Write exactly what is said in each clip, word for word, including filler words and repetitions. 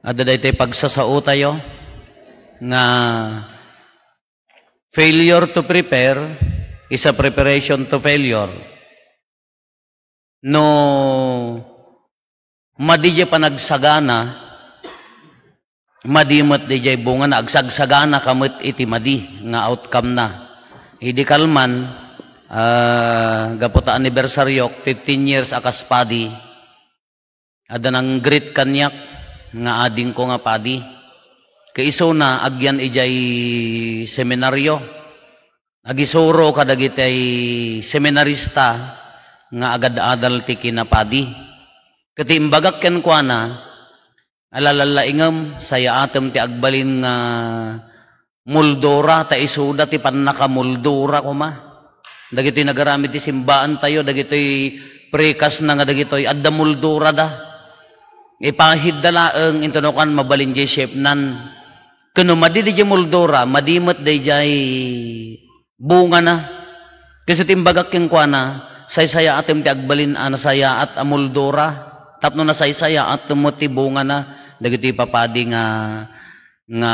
Adda daytoy pagsasaotayo nga failure to prepare is a preparation to failure. No madi diay panagsagana, madi met diay bungana, agsagsaganaka met iti madi nga outcome na. Idi kalman, ah, gapu ta anibersariok, fifteen years a kas padi, adda nang-greet kaniak nga adingko nga padi. Ket isuna, agyan idiay seminaryo. Agisuro kadagiti seminarista nga agad-adal ti kinapadi. Ket imbagak kenkuana, "Alalaingem, sayaatem ti agbalin nga muldora, ta isuda ti pannakamuldora koma." Dagitoy nagaramid ti simbaantayo, dagitoy prekasna nga dagitoy, adda muldorada. Ipahidda laeng, intono kan mabalin diay chefnan. Ket no madi diay muldora, madi met daydiay bungana. Ket isu ti imbagak kenkuana, "Saysayaatem ti agbalin a nasayaat a muldora, tapno nasaysayaatem met ti bungana dagiti papadi nga, nga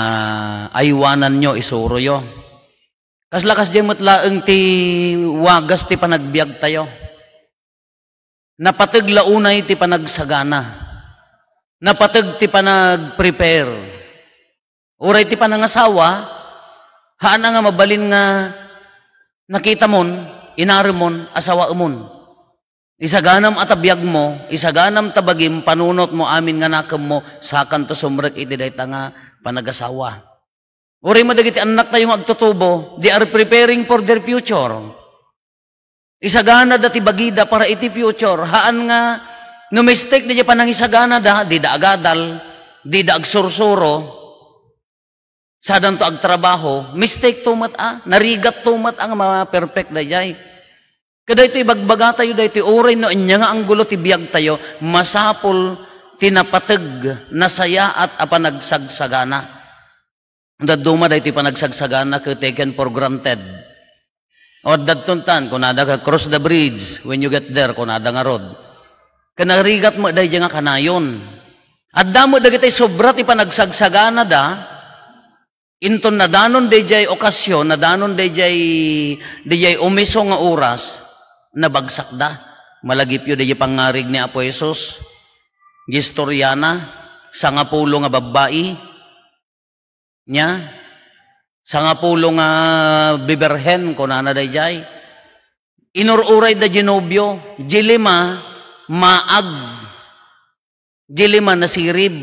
aywananyo, isuroyo." Kasla kasdiay met laeng ti wagas ti panagbiagtayo. Napateg la unay ti panagsagana. Napateg ti panag-prepare. Uray ti panangasawa, haan a nga mabalin nga nakitamon, inaremon, asawaemon. Isaganam a ta biagmo, isaganam ta bagim, panunotmo, amin nga nakemmo, sakanto sumrek iti dayta nga panagasawa. Uray met dagiti annaktayo nga agtutubo, they are preparing for their future. Isaganada ti bagida para iti future. Haan nga no mistake daydiay panangisaganada, dida agadal, dida agsursuro, sadanto agtrabaho, mistake to met a, narigat to met a nga ma-perfect daydiay. Kadaytoy ibagbagatayo daytoy uray no ania nga anggulo ti biagtayo, masapul ti napateg, nasayaat a panagsagsagana. Dadduma daytoy panagsagsagana ket taken for granted. O, adda ton tan, kunada ka, "Cross the bridge when you get there," kunada ngarud. Ket narigat met daydiay nga kanayon. Adda met dagiti sobra ti panagsagsaganada, inton nadanon daydiay okasyon, nadanon daydiay, daydiay umiso nga oras, nabagsakda. Malagipyo daydiay pangngarig ni Apo Jesus. Diay istoriana, sangapulo nga babbai, nia, sangapulo nga biberhen, kunana daydiay. Inur-urayda diay nobio, diay lima, maag. Diay lima, nasirib.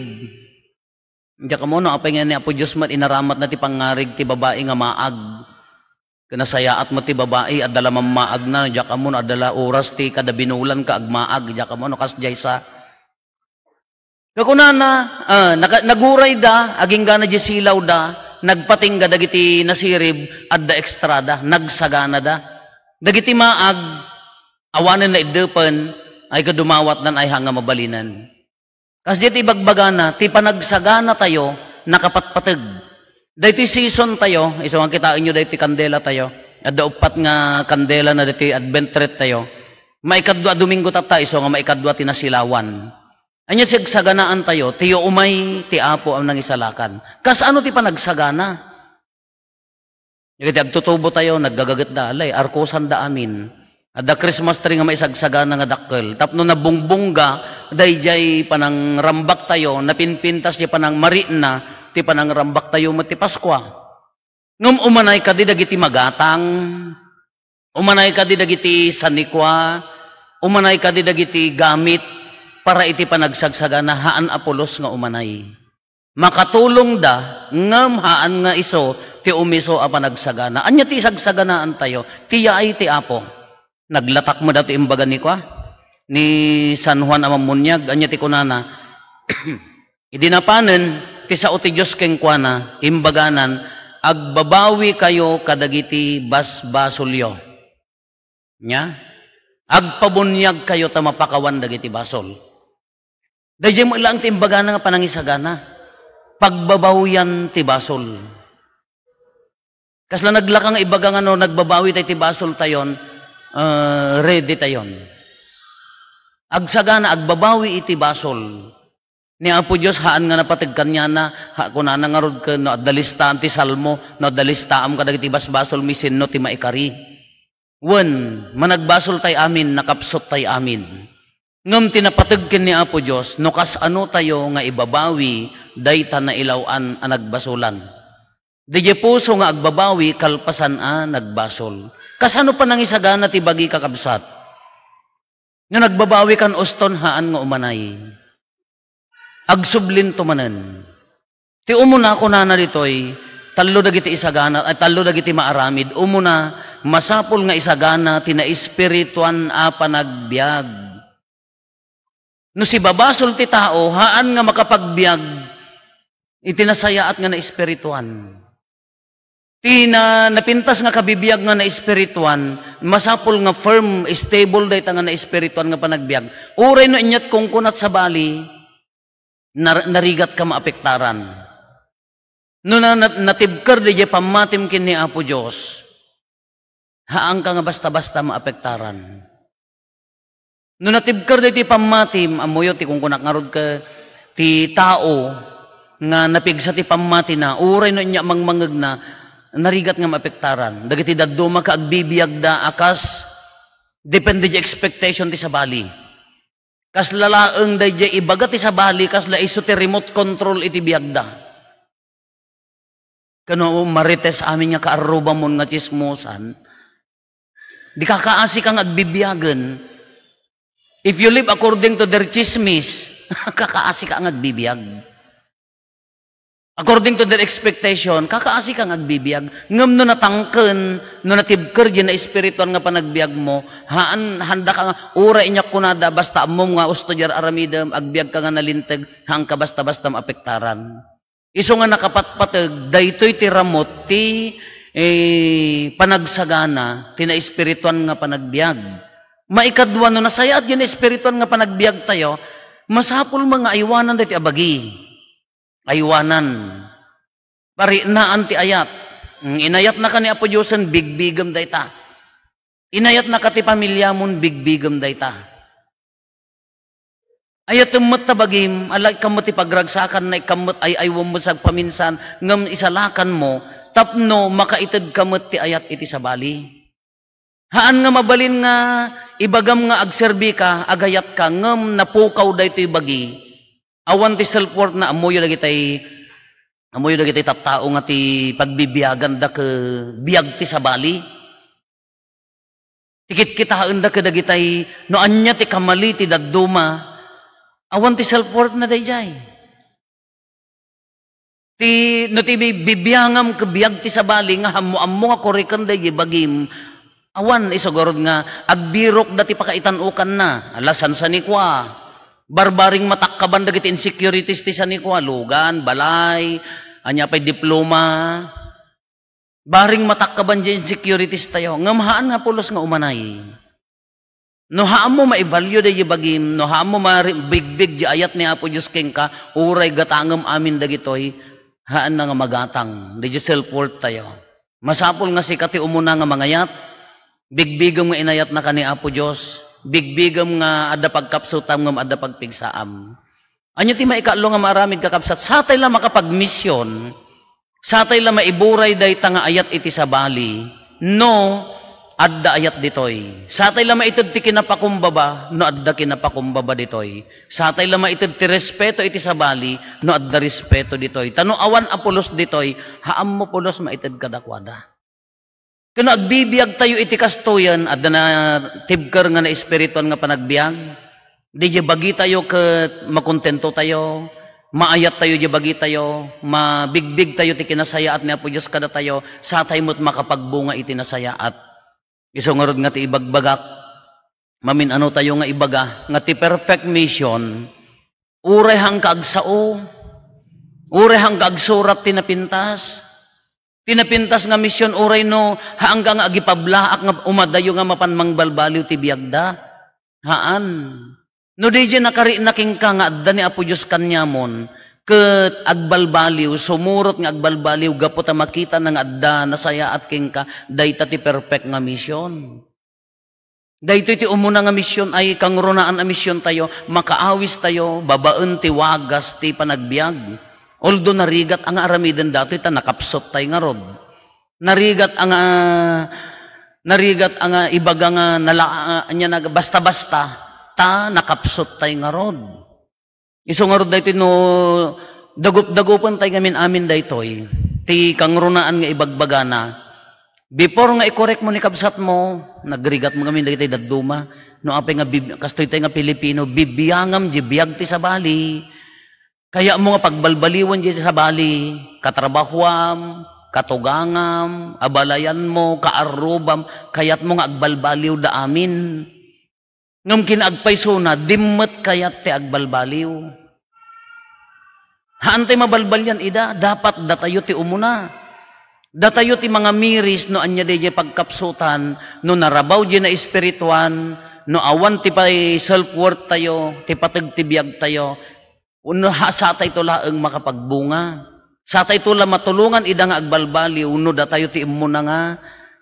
Diak ammo no apay nga ni Apo Dios met inaramatna ti pangngarig ti babai nga maag. Ket nasayaat met ti babai, adda la mammaagna, diak ammo no adda la oras ti kada binulan ka agmaag, diak ammo no kasdiay sa. Kakunana, ah, naka-, nagurayda, agingga na diay silawda, nagpatingga dagiti nasirib, adda ekstrada, nagsaganada. Dagiti maag, awanen naiddepen, ay ket dumawatnan ay haan nga mabalinen. Kasdiay ti ibagbagana, ti panagsaganatayo, nakapatpateg. Daytoy season tayo, isu nga kitaenyo daytoy kandela tayo. Adda uppat nga kandela na daytoy Advent wreath tayo. Maikadua a Domingo tatta, isu nga maikadua ti nasilawan. Ania ti agsaganaan tayo, ti umay ti Apo a nangisalakan. Kasano ti panagsagana? Dagiti agtutubo tayo, naggagaget da, lay, arkosan da amin. Adda Christmas tree nga maisagsagana nga dakkel. Tapno nabungbungga, daydiay panangrambak tayo, napinpintas diay panangmarina, ti panangrambak tayo met ti Paskua. Ngem umanay kadi dagiti magatang, umanay kadi dagiti sanikua, umanay kadi dagiti gamit para iti panagsagsagana, haan a pulos nga umanay. Makatulongda, ngem haan nga isu ti umisu a panagsagana. Ania ti isagsaganaantayo? Ti yaay ti Apo. Naglatak met daytoy imbaga ni kua, ni San Juan a Mammuniag, ania ti kunana? Idi napanen ti sao ti Dios kenkuana, imbaganan, "Agbabawikayo kadagiti basbasolyo." Nia? "Agpabuniagkayo ta mapakawan dagiti basol." Daydiay met laeng ti imbagana nga panangisagana. Pagbabawian ti basol. Kasla naglaka nga ibaga nga no nagbabawi tayo ti basol tayon, ah, ready tayon. Agsagana, agbabawi iti basol. Ni Apo Dios, haan nga napateg kaniana, ha, kunana ngarud ken no adda listaam ti Salmo, no adda listaam kadagiti basbasolmi, sinno ti maikari? Wen, managbasoltay amin, nakapsottay amin. Ngem ti napateg ken ni Apo Dios, no kasanotayo nga ibabawi dayta nailaw-an a nagbasolan. Didiay puso nga agbabawi kalpasan a nagbasol. Kasano panangisagana ti bagi, kakabsat? No nagbabawi kan uston, haan nga umanay. Agsublinto manen. Ti umuna, kunana ditoy, tallo dagiti isagana, ay, tallo dagiti maaramid. Umuna, masapul nga isagana ti naespirituan a panagbiag. No sibabasol ti tao, haan nga makapagbiag iti nasayaat nga naespirituan. Ti na-, napintas nga kabibiag nga naespirituan, masapul nga firm, stable dayta nga naespirituan nga panagbiag. Uray no inyat kungkunat sabali, nar-, narigat ka maapektaran. No na-, nat-, natibker daydiay pammatim ken ni Apo Dios, haanka nga basta-basta maapektaran. No natibker daytoy pammatim, ammoyo ti kungkunak ngarud ket ti tao nga napigsa ti pammatina, uray no ania mangmangegna, narigat nga maapektaran. Dagiti dadduma ket agbibiagda a kas depende di expectation ti sabali. Kasla laeng daydiay ibaga ti sabali, kasla isu ti remote control iti biagda. Kano, Marites, amin nga kaarrubamon nga tsismosan, di kakaasika nga agbibiagen. If you live according to their chismis, kakaasika nga agbibiag. According to their expectation, kakaasika nga agbibiag. Ngem no natangken, no natibker diay naespirituan nga panagbiagmo, haan, haandaka nga, uray inyat kunada, basta ammom nga usto diay aramidem, agbiagka nga nalinteg, haanka basta-basta maapektaran. Isu nga nakapatpateg, daytoy ti ramut ti, eh, panagsagana ti naespirituan nga panagbiag. Maikadua, no nasayaat diay naespirituan nga panagbiagtayo, masapul met nga aywanan daytoy a bagi. Aywanan. Parinaan ti ayat. Mm, inayatnaka ni Apo Diosen, bigbigem dayta. Inayatnaka ti pamiliamon, bigbigem dayta. Ayatem met ta bagim, ala, ikkam met ti pagragsakanna, ikkam met ay-aywem met sagpaminsan, ngem isalakanmo tapno makaitedka met ti ayat iti sabali. Haan nga mabalin nga ibagam nga agserbika, agayatka, ngem napukaw daytoy bagi. Awan ti self-worth na, ammoyo dagitay, ammoyo dagitay tattao nga ti pagbibiaganda ket biag ti sabali. Ti kitkitaenda kadagitay no ania ti kamali ti dadduma, awan ti self-worth na daydiay. Ti, no ti bi-, bibiangam ket biag ti sabali nga ammo-ammo nga kuriken daydiay bagim, awan, isu garud nga agbirokda ti pakaitan-okanna. Ala, sansanikua. Barbaring matakkaban dagiti insecurities ti sanikua, lugan, balay, ania pay, diploma. Barring matakkaban diay insecurities tayo, ngem haan nga pulos nga umanay. No haanmo maivalue daydiay bagim, no haanmo mari-, bigbig diay ayat ni Apo Dios kenka, uray gatangem amin dagitoy, haanna nga magatang daydiay self-worth tayo. Masapul nga sika ti umuna nga mangayat, bigbigem nga inayatnaka ni Apo Dios, bigbigem nga adda pagkapsutam ngem adda pagpigsaam. Ania ti maikaallo nga maaramid, kakabsat? Satay la makapagmision, satay la maiburay dayta nga ayat iti sabali, no adda ayat ditoy. Satay la maited ti kinapakumbaba, no adda kinapakumbaba ditoy. Satay la maited ti respeto iti sabali, no adda respeto ditoy. Ta no awan a pulos ditoy, haanmo pulos maited kadakuada. Ken no agbibiagtayo iti kastoyen, adda natibker nga naespirituan nga panagbiag. Diay bagitayo ket makontentotayo, maayattayo diay bagitayo, mabigbigtayo ti kinasayaat ni Apo Dios kadatayo, satay met makapagbunga iti nasayaat. Isu ngarud nga ti ibagbagak, mamin-anotayo nga ibaga nga ti perfect mission, uray haanka agsao, uray haanka agsurat ti napintas. Ti napintas nga mission, uray no haanka nga agipablaak nga umadayo nga mapan mangbalbaliw ti biagda. Haan. No diay nakarina kenka nga adda ni Apo Dios kaniamon, ket agbalbaliw, sumurot nga agbalbaliw gapu ta makitana nga adda nasayaat kenka, dayta ti perfect nga mission. Daytoy ti umuna nga mision ay kangrunaan a mision tayo, makaawis tayo babaen ti wagas ti panagbiag. Although narigat a nga aramiden datoy ta nakapsut tay ngarud. Narigat a nga, narigat a nga ibaga nga nala-, ania na, basta-basta, ta nakapsut tay ngarud. Isu ngarud daytoy no dagup-dagupen tay ngamin amin daytoy, ti kangrunaan nga ibagbagana. Before nga i-correct mo ni kabsat mo, nagrigat mo ngamin dagiti dadduma. No apay nga bib-, kastoy tay nga Pilipino, bibiyangam di biag ti sabali. Kayat mo nga pagbalbaliwen di sabali, katrabahuam, katugangam, abalayan mo, kaarrubam, kayat mo nga agbalbaliw da amin. Ngem kinaagpaysona, dimmet kayat ti agbalbaliw. Haan tay mabalbalian ida, dapat datayo ti umuna. Datayo ti mangamiris no ania daydiay pagkapsutan, no narabaw di naespirituan, no awan ti pay self-worth tayo, ti pateg ti biag tayo, wenno ha-, satayto laeng makapagbunga. Satayto la matulongan ida nga agbalbaliw, wenno datayo ti immuna nga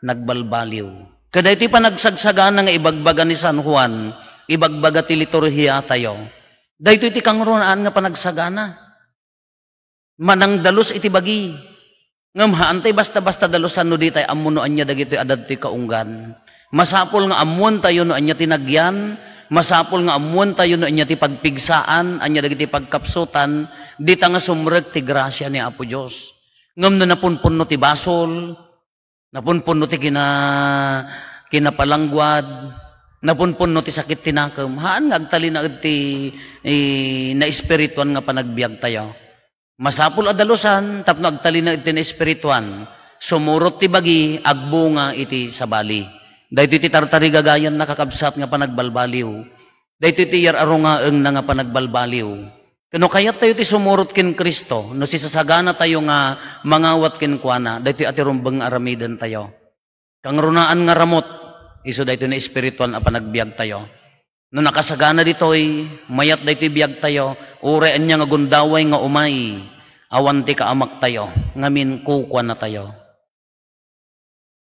nagbalbaliw. Kadaytoy panagsagsagaan nga ibagbaga ni San Juan, ibagbaga ti liturhia tayo. Daytoy ti kangrunaan nga panagsagana. Manangdalus iti bagi. Ngem haantay basta-basta dalusan no ditay ammo no ania dagitoy a dadtoy kaunggan. Masapul nga ammoentayo no ania ti nagyan, masapul nga ammoentayo no ania ti pagpigsaan, ania dagiti pagkapsutan, dita nga sumrek ti grasia ni Apo Dios. Ngem no napunpunno ti basol, napunpunno ti kina-, kinapalangguad, napunpunno ti sakit ti nakem, haan nga agtalinaed ti, eh, naespirituan nga panagbiagtayo. Masapul a dalusan tapno agtalinaed ti naespirituan, sumurot ti bagi, agbunga iti sabali. Daytoy ti tartarigagayan, nakakabsat, nga panagbalbaliw. Daytoy ti iyar-arungaengna nga panagbalbaliw. Ket no kayattayo ti sumurot ken Cristo, no sisasaganatayo nga mangawat kenkuana, daytoy a ti rumbeng nga aramidentayo. Kangrunaan nga ramut, isu daytoy naespirituan a panagbiagtayo. No nakasagana ditoy, mayat daytoy biagtayo, uray ania nga gundaway nga umay, awan ti kaamaktayo, ngamin kukuanatayo.